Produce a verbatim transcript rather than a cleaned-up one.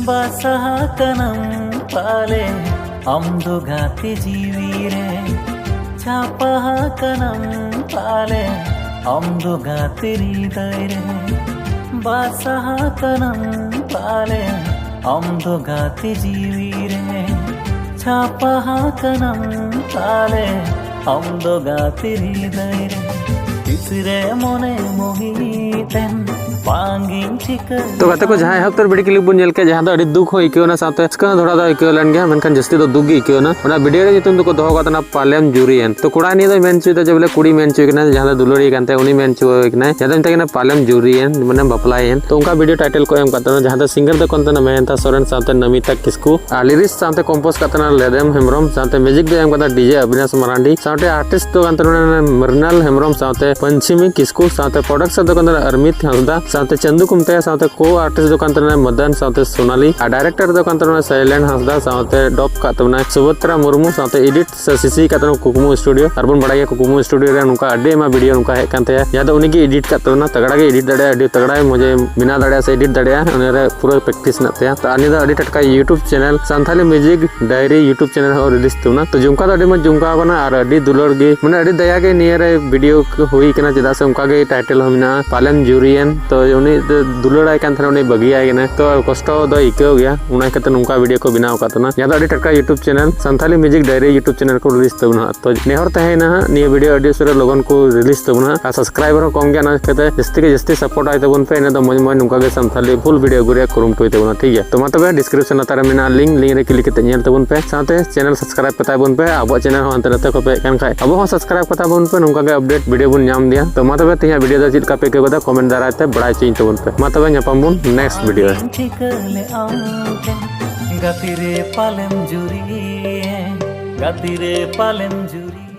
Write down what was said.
ᱵᱟᱥᱟ ᱟᱠᱟᱱᱟᱢ ᱯᱟᱞᱮ ᱟᱢ ᱫᱚ ᱜᱟᱛᱮ ᱡᱤᱣᱤ ᱨᱮ, ᱪᱷᱟᱯᱟ ᱟᱠᱟᱱᱟᱢ ᱯᱟᱞᱮ ᱟᱢ ᱫᱚ ᱜᱟᱛᱮ ᱦᱨᱤᱫᱟᱹᱭ ᱨᱮ, ᱵᱟᱥᱟ ᱟᱠᱟᱱᱟᱢ ᱯᱟᱞᱮ ᱟᱢ ᱫᱚ ᱜᱟᱛᱮ ᱡᱤᱣᱤ ᱨᱮ, ᱪᱷᱟᱯᱟ ᱟᱠᱟᱱᱟᱢ ᱯᱟᱞᱮ ᱟᱢ ᱫᱚ ᱜᱟᱛᱮ ᱦᱨᱤᱫᱟᱹᱭ ᱨᱮ, ᱛᱤᱥᱨᱮ ᱢᱚᱱᱮ ᱢᱚᱦᱤᱛᱮᱱ ᱵᱟᱝᱤᱧ ᱴᱷᱤᱠᱟᱹ᱾ ᱛᱚ ᱜᱟᱛᱮ ᱠᱚ, ᱡᱟᱦᱟᱸ ᱮᱦᱚᱵ ᱩᱛᱟᱹᱨ ᱵᱷᱤᱰᱤᱭᱳ ᱠᱞᱤᱯ ᱵᱚᱱ ᱧᱮᱞ ᱠᱮᱫ, ᱡᱟᱦᱟᱸ ᱫᱚ ᱟᱹᱰᱤ ᱫᱩᱠ ᱦᱚᱸ ᱟᱹᱭᱠᱟᱹᱣ ᱮᱱᱟ, ᱥᱟᱶᱛᱮ ᱨᱟᱹᱥᱠᱟᱹ ᱦᱚᱸ ᱛᱷᱚᱲᱟ ᱫᱚ ᱟᱹᱭᱠᱟᱹᱣ ᱞᱮᱱ ᱜᱮᱭᱟ, ᱢᱮᱱᱠᱷᱟᱱ ᱡᱟᱹᱥᱛᱤ ᱫᱚ ᱫᱩᱠ ᱜᱮ ᱟᱹᱭᱠᱟᱹᱣ ᱮᱱᱟ᱾ ᱚᱱᱟ ᱵᱷᱤᱰᱤᱭᱳ ᱨᱮ ᱧᱩᱛᱩᱢ ᱫᱚᱠᱚ ᱫᱚᱦᱚ ᱟᱠᱟᱫ ᱛᱟᱦᱮᱱᱟ ᱯᱟᱞᱮᱢ ᱡᱩᱨᱤᱭᱮᱱ᱾ ᱛᱚ ᱠᱚᱲᱟᱭ ᱱᱤᱭᱟᱹ ᱫᱚᱭ ᱢᱮᱱ ᱦᱚᱪᱚᱭᱮᱫᱟ ᱡᱮ ᱵᱚᱞᱮ ᱠᱩᱲᱤ ᱢᱮᱱ ᱦᱚᱪᱚᱭᱮ ᱠᱟᱱᱟ, ᱡᱟᱦᱟᱸ ᱫᱚ ᱫᱩᱞᱟᱹᱲᱤᱭᱟᱹ ᱠᱟᱱ ᱛᱟᱭᱟ, ᱩᱱᱤ ᱢᱮᱱ ᱦᱚᱪᱚᱭᱮ ᱠᱟᱱᱟᱭ, ᱡᱟᱦᱟᱸ ᱫᱚ ᱢᱮᱛᱟᱭ ᱠᱟᱱᱟ ᱯᱟᱞᱮᱢ ᱡᱩᱨᱤᱭᱮᱱ, ᱢᱟᱱᱮᱢ ᱵᱟᱯᱞᱟᱭᱮᱱ᱾ ᱛᱚ ᱚᱱᱠᱟ ᱵᱷᱤᱰᱤᱭᱳ ᱴᱟᱭᱴᱮᱞ ᱠᱚ ᱮᱢ ᱟᱠᱟᱫ ᱛᱟᱦᱮᱱᱟ, ᱡᱟᱦᱟᱸ ᱫᱚ ᱥᱤᱝᱜᱟᱨ ᱫᱚ ᱠᱟᱱ ᱛᱟᱦᱮᱱᱟ ᱢᱚᱭᱚᱱᱛᱟ ᱥᱚᱨᱮᱱ ᱥᱟᱶᱛᱮ ᱱᱚᱢᱤᱛᱟ ᱠᱤᱥᱠᱩ, ᱟᱨ ᱞᱤᱨᱤᱠᱥ ᱥᱟᱶᱛᱮ ᱠᱚᱢᱯᱳᱡᱽ ᱟᱠᱟᱫ ᱛᱟᱦᱮᱱᱟ ᱞᱮᱫᱮᱢ ᱦᱮᱢᱵᱨᱚᱢ, ᱥᱟᱶᱛᱮ ᱢᱤᱭᱩᱡᱤᱠ ᱫᱚᱭ ᱮᱢ ᱟᱠᱟᱫᱟ ᱰᱤᱡᱮ ᱚᱵᱤᱱᱟᱥ ᱢᱟᱨᱟᱱᱰᱤ, ᱥᱟᱶᱛᱮ ᱟᱨᱴᱤᱥᱴ ᱫᱚ ᱠᱟᱱ ᱛᱟᱦᱮᱱᱟ ᱢᱨᱤᱱᱟᱞ ᱦᱮᱢᱵᱨᱚᱢ ᱥᱟᱶᱛᱮ ᱯᱚᱧᱪᱤᱢᱤ ᱠᱤᱥᱠᱩ, ᱥᱟᱶᱛᱮ ᱯᱨᱚᱰᱟᱠᱥᱚᱱ ᱫᱚ ᱠᱟᱱ ᱛᱟᱦᱮᱱᱟ ᱚᱨᱢᱤᱛ ᱦᱟᱸᱥᱫᱟ, ᱥᱟᱶᱛᱮ ᱪᱟᱸᱫᱩ ᱠᱚ ᱢᱮᱛᱟᱭᱟ, ᱥᱟᱶᱛᱮ ᱠᱳ ᱟᱨᱴᱤᱥᱴ ᱫᱚ ᱠᱟᱱ ᱛᱟᱦᱮᱱᱟ ᱢᱚᱫᱚᱱ ᱥᱟᱶᱛᱮ ᱥᱳᱱᱟᱞᱤ, ᱟᱨ ᱰᱟᱭᱨᱮᱠᱴᱚᱨ ᱫᱚ ᱠᱟᱱ ᱛᱟᱦᱮᱱᱟ ᱥᱟᱭᱞᱮᱱᱴ ᱦᱟᱸᱥᱫᱟ, ᱥᱟᱶᱛᱮ ᱰᱚᱯ ᱟᱠᱟᱫ ᱛᱟᱵᱚᱱᱟᱭ ᱥᱩᱵᱷᱚᱫᱨᱟ ᱢᱩᱨᱢᱩ, ᱥᱟᱶᱛᱮ ᱮᱰᱤᱴ ᱥᱮ ᱥᱤᱥᱤ ᱟᱠᱟᱫ ᱛᱟᱦᱮᱱᱟ ᱠᱩᱠᱢᱩ ᱥᱴᱩᱰᱤᱭᱳ᱾ ᱟᱨ ᱵᱚᱱ ᱵᱟᱲᱟᱭ ᱜᱮᱭᱟ ᱠᱩᱠᱢᱩ ᱥᱴᱩᱰᱤᱭᱳ ᱨᱮ ᱱᱚᱝᱠᱟ ᱟᱹᱰᱤ ᱟᱭᱢᱟ ᱵᱷᱤᱰᱤᱭᱳ ᱱᱚᱝᱠᱟ ᱦᱮᱡ ᱠᱟᱱ ᱛᱟᱭᱟ, ᱡᱟᱦᱟᱸ ᱫᱚ ᱩᱱᱤ ᱜᱮ ᱮᱰᱤᱴ ᱟᱠᱟᱫ ᱛᱟᱵᱚᱱᱟ, ᱛᱟᱜᱲᱟ ᱜᱮ ᱮᱰᱤᱴ ᱫᱟᱲᱮᱭᱟᱜᱼᱟ, ᱟᱹᱰᱤ ᱛᱟᱜᱲᱟᱭ ᱢᱚᱡᱮ ᱵᱮᱱᱟᱣ ᱫᱟᱲᱮᱭᱟᱜᱼᱟ ᱥᱮ ᱮᱰᱤᱴ ᱫᱟᱲᱮᱭᱟᱜᱼᱟ, ᱚᱱᱟ ᱨᱮ ᱯᱩᱨᱟᱹ ᱯᱨᱮᱠᱴᱤᱥ ᱢᱮᱱᱟᱜ ᱛᱟᱭᱟ᱾ ᱛᱚ ᱟᱨ ᱱᱤᱭᱟᱹ ᱫᱚ ᱟᱹᱰᱤ ᱴᱟᱴᱠᱟ YouTube channel Santali music diary YouTube channel ᱦᱚᱸ ᱨᱤᱞᱤᱡᱽ ᱛᱟᱵᱚᱱᱟ᱾ ᱛᱚ ᱡᱷᱩᱢᱠᱟ ᱫᱚ ᱟᱹᱰᱤ ᱢᱚᱡᱽ ᱡᱷᱩᱢᱠᱟ ᱠᱟᱱᱟ ᱟᱨ ᱟᱹᱰᱤ ᱫᱩᱞᱟᱹᱲ ᱜᱮ, ᱢᱟᱱᱮ ᱟᱹᱰᱤ ᱫᱟᱭᱟ ᱜᱮ ᱱᱤᱭᱟᱹ ᱨᱮ ᱵᱷᱤᱰᱤᱭᱳ ᱠᱚ ᱦᱩᱭ ᱠᱟᱱᱟ, ᱪᱮᱫᱟᱜ ᱥᱮ ᱚᱱᱠᱟ ᱜᱮ ᱴᱟᱭᱴᱮᱞ ᱦᱚᱸ ᱢᱮᱱᱟᱜᱼᱟ, ᱯᱟᱞᱮᱢ ᱡᱩᱨᱤᱭᱮᱱ᱾ ᱛᱚ ᱩᱱᱤ ᱫᱚ ᱫᱩᱞᱟᱹᱲᱟᱭ ᱠᱟᱱ ᱛᱟᱦᱮᱱᱟ, ᱩᱱᱤ ᱵᱟᱹᱜᱤᱭᱟᱭ ᱠᱟᱱᱟ, ᱛᱚ ᱠᱚᱥᱴᱚ ᱫᱚ ᱟᱹᱭᱠᱟᱹᱣ ᱜᱮᱭᱟ, ᱚᱱᱟ ᱠᱷᱟᱹᱛᱤᱨ ᱱᱚᱝᱠᱟ ᱵᱷᱤᱰᱤᱭᱳ ᱠᱚ ᱵᱮᱱᱟᱣ ᱟᱠᱟᱫ ᱛᱟᱦᱮᱱᱟ᱾ ᱡᱟᱦᱟᱸ ᱫᱚ ᱟᱹᱰᱤ ᱴᱟᱴᱠᱟ YouTube channel Santali music diary YouTube channel ᱠᱚ ᱨᱤᱞᱤᱡᱽ ᱛᱟᱵᱚᱱᱟ᱾ ᱛᱚ ᱱᱮᱦᱚᱨ ᱛᱟᱦᱮᱸᱭᱮᱱᱟ ᱦᱟᱸᱜ ᱱᱤᱭᱟᱹ ᱵᱷᱤᱰᱤᱭᱳ ᱟᱹᱰᱤ ᱩᱥᱟᱹᱨᱟ ᱞᱚᱜᱚᱱ ᱠᱚ ᱨᱤᱞᱤᱡᱽ ᱛᱟᱵᱚᱱᱟ ᱦᱟᱸᱜ, ᱟᱨ ᱥᱟᱵᱥᱠᱨᱟᱭᱵᱟᱨ ᱦᱚᱸ ᱠᱚᱢ ᱜᱮᱭᱟ, ᱚᱱᱟ ᱠᱷᱟᱹᱛᱤᱨ ᱡᱟᱹᱥᱛᱤ ᱜᱮ ᱡᱟᱹᱥᱛᱤ ᱥᱟᱯᱳᱨᱴ ᱟᱭ ᱛᱟᱵᱚᱱ ᱯᱮ, ᱤᱱᱟᱹ ᱫᱚ ᱢᱚᱡᱽ ᱢᱚᱡᱽ ᱱᱚᱝᱠᱟ ᱜᱮ ᱥᱟᱱᱛᱷᱟᱞᱤ ᱯᱷᱩᱞ ᱵᱷᱤᱰᱤᱭᱳ ᱟᱹᱜᱩ ᱨᱮᱭᱟᱜ ᱠᱩᱨᱩᱢᱩᱴᱩᱭ ᱛᱟᱵᱚᱱᱟ, ᱴᱷᱤᱠ ᱜᱮᱭᱟ᱾ ᱛᱚ ᱢᱟ ᱛᱚᱵᱮ ᱰᱤᱥᱠᱨᱤᱯᱥᱚᱱ ᱞᱟᱛᱟᱨ ᱨᱮ ᱢᱮᱱᱟᱜᱼᱟ ᱞᱤᱝᱠ, ᱞᱤᱝᱠ ᱨᱮ ᱠᱞᱤᱠ ᱠᱟᱛᱮ ᱧᱮᱞ ᱛᱟᱵᱚᱱ ᱯᱮ, ᱥᱟᱶᱛᱮ ᱪᱮᱱᱮᱞ ᱥᱟᱵᱥᱠᱨᱟᱭᱤᱵ ᱠᱟᱛᱟᱭ ᱵᱚᱱ ᱯᱮ, ᱟᱵᱚᱣᱟᱜ ᱪᱮᱱᱮᱞ ᱦᱚᱸ ᱦᱟᱱᱛᱮ ᱱᱟᱛᱮ ᱠᱷᱚᱱ ᱯᱮ ᱦᱮᱡ ᱠᱟᱱ ᱠᱷᱟᱡ ᱟᱵᱚ ᱦᱚᱸ ᱥᱟᱵᱥᱠᱨᱟᱭᱤᱵ ᱠᱟᱛᱟ ᱵᱚᱱ ᱯᱮ, ᱱᱚᱝᱠᱟ ᱜᱮ ᱟᱯᱰᱮᱴ ᱵᱷᱤᱰᱤᱭᱳ ᱵᱚᱱ ᱧᱟᱢ ᱤᱫᱤᱭᱟ᱾ ᱛᱚ ᱢᱟ ᱛᱚᱵᱮ ᱛᱮᱦᱮᱧᱟᱜ ᱵᱷᱤᱰᱤᱭᱳ ᱫᱚ ᱪᱮᱫ ᱞᱮᱠᱟ ᱯᱮ ᱟᱹᱭᱠᱟᱹᱣ ᱠᱮᱫᱟ ᱠᱚᱢᱮᱱᱴ ᱫᱟᱨᱟᱭ ᱛᱮ ᱵᱟᱲᱟᱭ ᱦᱚᱪᱚᱧ ᱛᱟᱵᱚᱱ ᱯᱮ᱾ ᱢᱟ ᱛᱚᱵᱮ ᱧᱟᱯᱟᱢ ᱵᱚᱱ ᱱᱮᱠᱥᱴ ᱵᱷᱤᱰᱤᱭᱳ ᱨᱮ᱾ ᱴᱷᱤᱠᱟᱹ ᱞᱮ ᱟᱢ ᱴᱷᱮᱱ ᱜᱟᱛᱮ ᱨᱮ ᱯᱟᱞᱮᱢ ᱡᱩᱨᱤ, ᱜᱟᱛᱮ ᱨᱮ ᱯᱟᱞᱮᱢ ᱡᱩᱨᱤ᱾